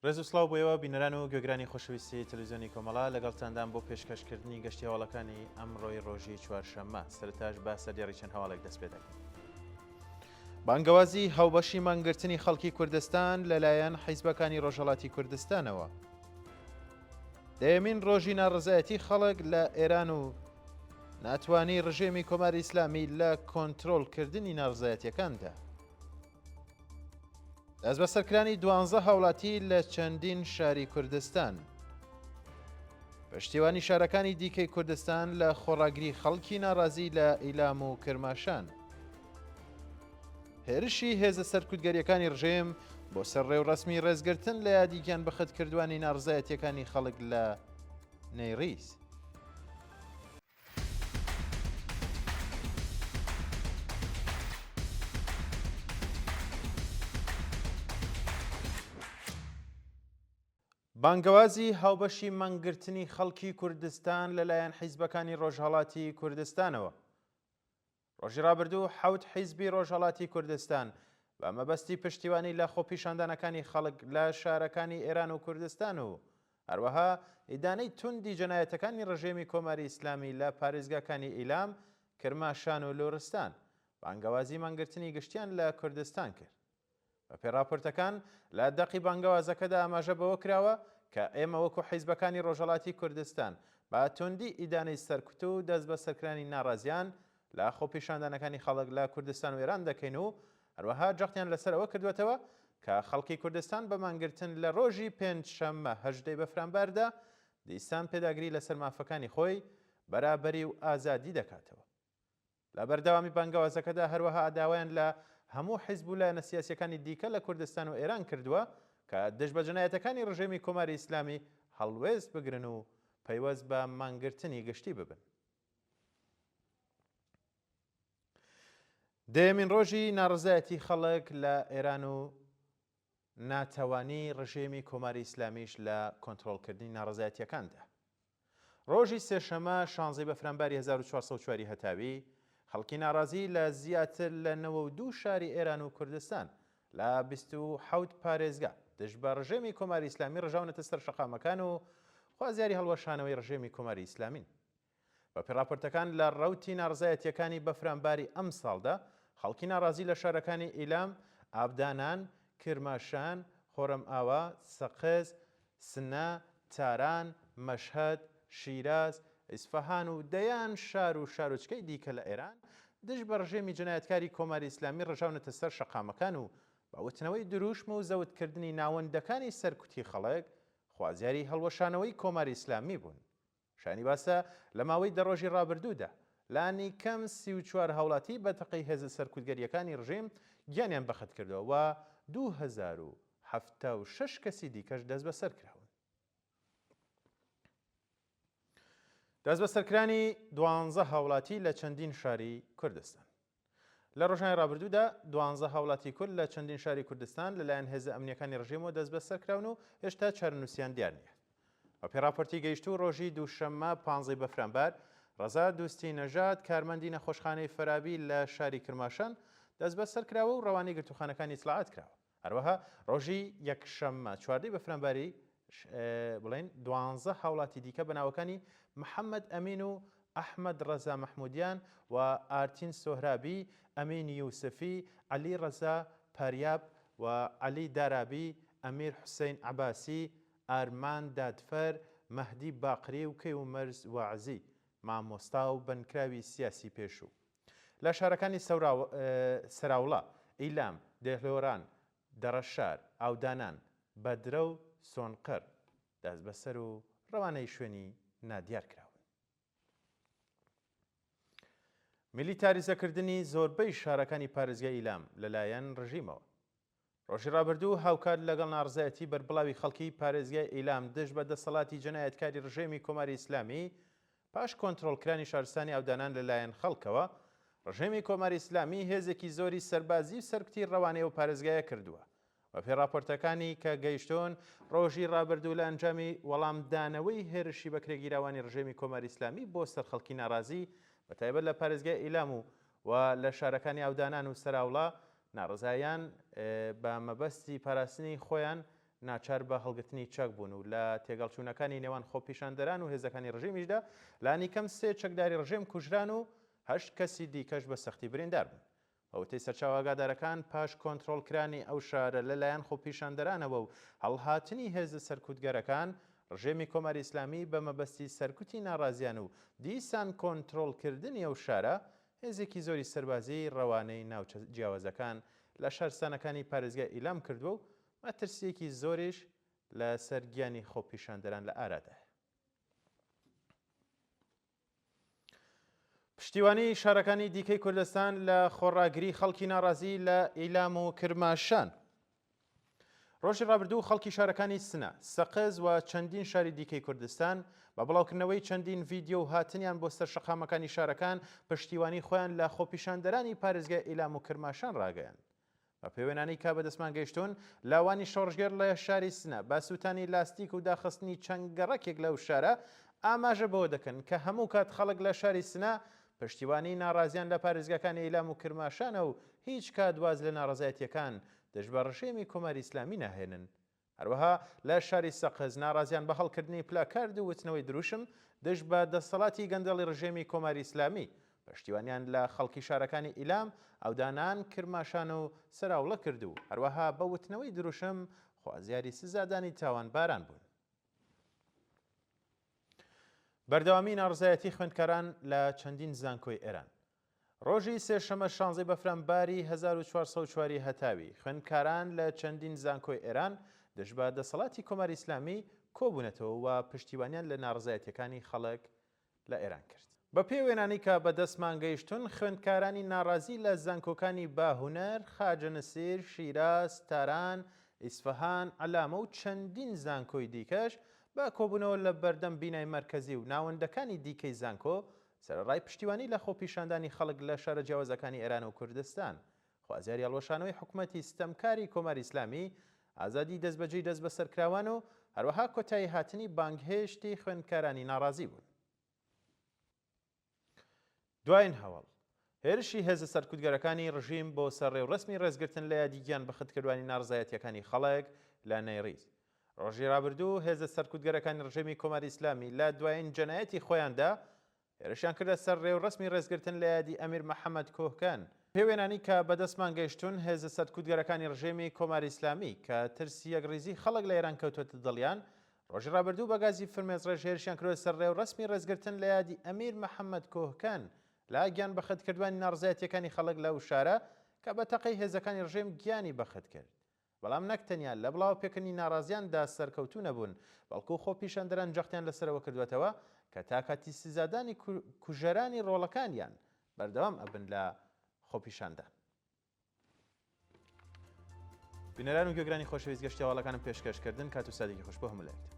ڕێز و سڵاو بۆ ئێوە بینەران و گوێگرانی خۆشەویستی تەلەڤیزیۆنی کۆمەڵە، لەگەڵتاندام بۆ پێشکەشکردنی گەشتی هەواڵەکانی ئەمڕۆی ڕۆژی چوارشەممە. سەرەتاش بە سەردێڕی چەند هەواڵێک دەست پێ دەکەین. بانگەوازی هاوبەشی مانگرتنی خەڵکی کوردستان لەلایەن حیزبەکانی ڕۆژهەڵاتی کوردستانەوە. دەیەمین ڕۆژی ناڕەزایەتی خەڵک لە ئێران و ناتوانی ڕژێمی کۆماری ئیسلامی لە کۆنترۆڵکردنی ناڕزایەتیەکاندا. دەستبەسەرکرانی دوانزە هاوڵاتی لە چەندین شاری کوردستان. پشتیوانی شارەکانی دیکەی کوردستان لە خۆڕاگری خەڵکی ناڕازی لە ئیلام و کرماشان. هێرشی هێزە سەرکوتگەریەکانی ڕژێم بۆ سەر ڕێوڕەسمی ڕێزگرتن لە یادی گیانبەختکردوانی ناڕزایەتیەکانی خەڵک لە نەیڕیز. بانگەوازی هاوبەشی مانگرتنی خەڵکی کوردستان لەلایەن حیزبەکانی ڕۆژهەڵاتی کوردستانەوە. ڕۆژی ڕابردوو حەوت حیزبی ڕۆژهەڵاتی کوردستان بە مەبەستی پشتیوانی لە خۆپیشاندانەکانی خەڵک لە شارەکانی ئێران و کوردستان و هەروەها ئیدانەی توندی جەنایەتەکانی ڕژێمی کۆماری ئیسلامی لە پارێزگاکانی ئیلام، کرماشان و لوڕستان، بانگەوازی مانگرتنی گشتیان لە کوردستان کرد. بەپێی ڕاپۆرتەکان، لە دەقی بانگەوازەکەدا ئاماژە بەوە کراوە کە ئێمە وەکو حیزبەکانی ڕۆژهەڵاتی کوردستان بە توندی ئیدانەی سەرکوت و دەستبەسەرکرانی ناڕازیان لە خۆپیشاندانەکانی خەڵک لە کوردستان و ئێران دەکەین و هەروەها جەختیان لەسەر ئەوە کردووەتەوە کە خەڵکی کوردستان بە مانگرتن لە ڕۆژی پێنجشەممە هەژدەی بەفرانباردا دیسان پێداگری لەسەر مافەکانی خۆی، بەرابەری و ئازادی دەکاتەوە. لە بەردەوامی بانگەوازەکەدا هەروەها داوایان لە هەموو حیزب و لایەنە سیاسییەکانی دیکە لە کوردستان و ئێران کردووە کە دژ بە جەنایەتەکانی ڕژێمی کۆماری ئیسلامی هەڵوێست بگرن و پەیوەست بە مانگرتنی گشتی ببن. دەیەمین ڕۆژی ناڕەزایەتی خەڵک لە ئێران و ناتەوانی ڕژێمی کۆماری ئیسلامیش لە کۆنترۆڵکردنی ناڕەزایەتییەکاندا. ڕۆژی سێشەمە شانزەی بەفرانباری 1404 ی هەتاوی، خەڵکی ناڕازی لە زیاتر لە 92 شاری ئێران و کوردستان لە 27 پارێزگا دژ بە ڕژێمی کۆماری ئیسلامی ڕژاونەتە سەر شەقامەکان و خوازیاری هەڵوەشانەوەی ڕژێمی کۆماری ئیسلامین. بەپێی ڕاپۆرتەکان لە ڕەوتی ناڕەزایەتییەکانی بەفرانباری ئەمساڵدا، خەڵکی ناڕازی لە شارەکانی ئیلام، ئابدانان، کرماشان، خۆرەمئاوا، سەقز، سنە، تاران، مەشهەد، شیراز، ئیسفەهان و دەیان شار و شارۆچکەی دیکە لە ئێران دژ بە ڕژێمی جەنایەتکاری کۆماری ئیسلامی ڕژاونەتە سەر شەقامەکان و بە وتنەوەی درووشم و زەوتکردنی ناوەندەکانی سەرکوتی خەڵک خوازیاری هەڵوەشانەوەی کۆماری ئیسلامی بوون. شایانی باسە لە ماوەی دە ڕۆژی ڕابردوودا لانیکەم 34 هاوڵاتی بە تەقەی هێزە سەرکوتگەرییەکانی ڕژیم گیانیان بەخت کردووە و 2076 کەسی دیکەش دەستبەسەر کراون. دەستبەسەرکرانی دوانزە هاوڵاتی لە چەندین شاری کوردستان. لە ڕۆژانی ڕابردوودا دوانزە هاوڵاتی کورد لە چەندین شاری کوردستان لەلایەن هێزە ئەمنییەکانی ڕژێمەوە دەستبەسەر کراون و هێشتا چارەنووسیان دیار نییە. بەپێی ڕاپۆرتی گەیشتوو ڕۆژی دووشەممە پانزەی بەفرانبار، ڕەزا دوستی نەژاد کارمەندی نەخۆشخانەی فەرابی لە شاری کرماشان دەستبەسەر کراوە و ڕەوانەی گرتووخانەکانی ئیتڵاعات کراوە. هەروەها ڕۆژی یەکشەممە چواردەی بەفرانباری بڵێن دوانزە هاوڵاتی دیکە بە ناوەکانی محەممەد ئەمین و ئەحمەد ڕەزا مەحمودیان و ئارتین سۆهرابی، ئەمین یوسفی، عەلی ڕەزا پاریاب و عەلی دارابی، ئەمیر حوسەین عەباسی، ئارمان دادفەر، مەهدی باقری و کەیومەرز واعزی، مامۆستا و بەندکراوی سیاسی پێشوو. لە شارەکانی سەراوڵە، ئیلام، دێهلۆران، دەڕەشار، ئاودانان، بەدرە و سۆنقر دەستبەسەر و ڕەوانەی شوێنی نادیار کراون. میلیتاریزەکردنی زۆربەی شارەکانی پارێزگای ئیلام لەلایەن ڕژیمەوە. ڕۆژی ڕابردوو هاوکات لەگەڵ ناڕزایەتی بەربڵاوی خەڵکی پارێزگای ئیلام دژ بە دەسەڵاتی جەنایەتکاری ڕژێمی کۆماری ئیسلامی پاش کۆنترۆڵکرانی شارستانی ئاودانان لەلایەن خەڵکەوە، ڕژێمی کۆماری ئیسلامی هێزێکی زۆری سەربازی و سەرکوتی ڕەوانەی ئەو پارێزگایە کردووە. بەپێی ڕاپۆرتەکانی کە گەیشتوون، ڕۆژی ڕابردوو لە ئەنجامی وەڵامدانەوەی هێرشی بەکرێگیراوانی ڕژێمی کۆماری ئیسلامی بۆ سەر خەڵکی ناڕازی بەتایبەت لە پارێزگای ئیلام و و لە شارەکانی ئاودانان و سەراوڵا ناڕەزایان بە مەبەستی پاراستنی خۆیان ناچار بە هەڵگرتنی چەک بوون و لە تێگەڵچوونەکانی نێوان خۆپیشاندەران و هێزەکانی ڕژێمیشدا لانیکەم سێ چەکداری ڕژێم کوژران و هەشت کەسی دیکەش بە سەختی بریندار بوون. بە وتەی سەرچاوە ئاگادارەکان، پاش کۆنترۆڵکرانی ئەو شارە لە لایەن خۆپیشاندەرانەوە و هەڵهاتنی هێزە سەرکوتگەرەکان، ڕژێمی کۆماری ئیسلامی بە مەبەستی سەرکوتی ناڕازیان و دیسان کۆنترۆڵکردنی ئەو شارە، هێزێکی زۆری سەربازیی ڕەوانەی ناوچە جیاوازەکان لە شارستانەکانی پارێزگای ئیلام کردووە و مەترسییەکی زۆریش لە سەر گیانی خۆپیشاندەران لە ئارادایە. پشتیوانی شارەکانی دیکەی کوردستان لە خۆڕاگری خەڵکی ناڕازی لە ئیلام و کرماشان. ڕۆژی ڕابردوو خەڵکی شارەکانی سنە، سەقز و چەندین شاری دیکەی کوردستان بە بڵاوکردنەوەی چەندین ڤیدیۆ و هاتنیان بۆ سەر شەقامەکانی شارەکان پشتیوانی خۆیان لە خۆپیشاندەرانی پارێزگای ئیلام و کرماشان ڕاگەیاند. بە پێی وێنانەی کە بەدەستمان گەیشتوون، لاوانی شۆڕشگێڕ لە شاری سنە بە سووتانی لاستیک و داخستنی چەند گەڕەکێک لەو شارە ئاماژە بەوە دەکەن کە هەموو کات خەڵک لە شاری سنە پشتیوانی ناڕازیان لە پارێزگاکانی ئیلام و کرماشانە و هیچ کات واز لە ناڕەزایەتییەکان دژ بە ڕژێمی کۆماری ئیسلامی ناهێنن. هەروەها لە شاری سەقز ناڕازیان بە هەڵکردنی پلاکارد و وتنەوەی دروشم دژ بە دەسەڵاتی گەندەڵی ڕژێمی کۆماری ئیسلامی، پشتیوانیان لە خەڵکی شارەکانی ئیلام، ئاودانان، کرماشان و سەراوڵە کرد و هەروەها بە وتنەوەی دروشم خوازیاری سزادانی تاوانباران بوون. بەردەوامی ناڕزایەتی خوێندکاران لە چەندین زانکۆی ئێران. ڕۆژی سێشەمە شانزەی بەفرانباری 1404 ی هەتاوی، خوێندکاران لە چەندین زانکۆی ئێران دژ بە دەسەڵاتی کۆماری ئیسلامی کۆبوونەتەوە و پشتیوانیان لە ناڕزایەتیەکانی خەڵک لە ئێران کرد. بە پێی وێنانەی کە بە دەستمان گەیشتوون، خوێندکارانی ناڕازی لە زانکۆکانی باهونەر، خاجە نسیر، شیراز، تاران، ئیسفەهان، عەلامە و چەندین زانکۆی دیکەش بە کۆبوونەوە لە بەردەم بینای مەرکەزی و ناوەندەکانی دیکەی زانکۆ، سەرەڕای پشتیوانی لە خۆپیشاندانی خەڵک لە شارە جیاوازەکانی ئێران و کوردستان، خوازیاری هەڵوەشانەوەی حکومەتی ستەمکاری کۆماری ئیسلامی، ئازادیی دەستبەجێی دەستبەسەرکراوان و هەروەها کۆتاییهاتنی بانگهێشتی خوێندکارانی ناڕازی بوون. دوایین هەواڵ، هێرشی هێزە سەرکوتگەرەکانی ڕژیم بۆ سەر ڕێوڕەسمی ڕێزگرتن لە یادی گیانبەختکردوانی ناڕەزایەتییەکانی خەڵک لە نەیڕیز. ڕۆژی ڕابردوو هێزە سەرکوتگەرەکانی ڕژێمی کۆماری ئیسلامی لە دوایین جەنایەتی خۆیاندا هێرشیان کردە سەر ڕێوڕەسمی ڕێزگرتن لە یادی ئەمیر محەمەد کۆهکەن. پێ وێنانەی کە بە دەستمان گەیشتوون هێزە سەرکوتگەرەکانی ڕژێمی کۆماری ئیسلامی کە ترسی یەکڕیزی خەڵک لە ئێران کەوتووەتە دڵیان ڕۆژی ڕابردوو بە گازی فرمێسڕێژ هێرشیان کردووە سەر ڕێوڕەسمی ڕێزگرتن لە یادی ئەمیر محەمەد کۆهکەن لە گیان بەختکردوانی ناڕزایەتیەکانی خەڵک لەو شارە کە بە تەقەی هێزەکانی ڕژێم گیانی بەخت کرد. بەڵام نەک تەنیا لە بڵاوەپێکردنی ناڕازیان دا سەرکەوتوو نەبوون، بەڵکو خۆپیشاندەران جەختیان لەسەرەوە کردووەتەوە کە تا کاتی سزادانی کوژەرانی ڕۆڵەکانیان بەردەوام ئەبن لە خۆپیشاندان. بینەران و گوێگرانی خۆشەویست گەشتی هەواڵەکانم پێشکەش کردن کات و ساتێکی خۆش بۆ هەموو لایەکتان.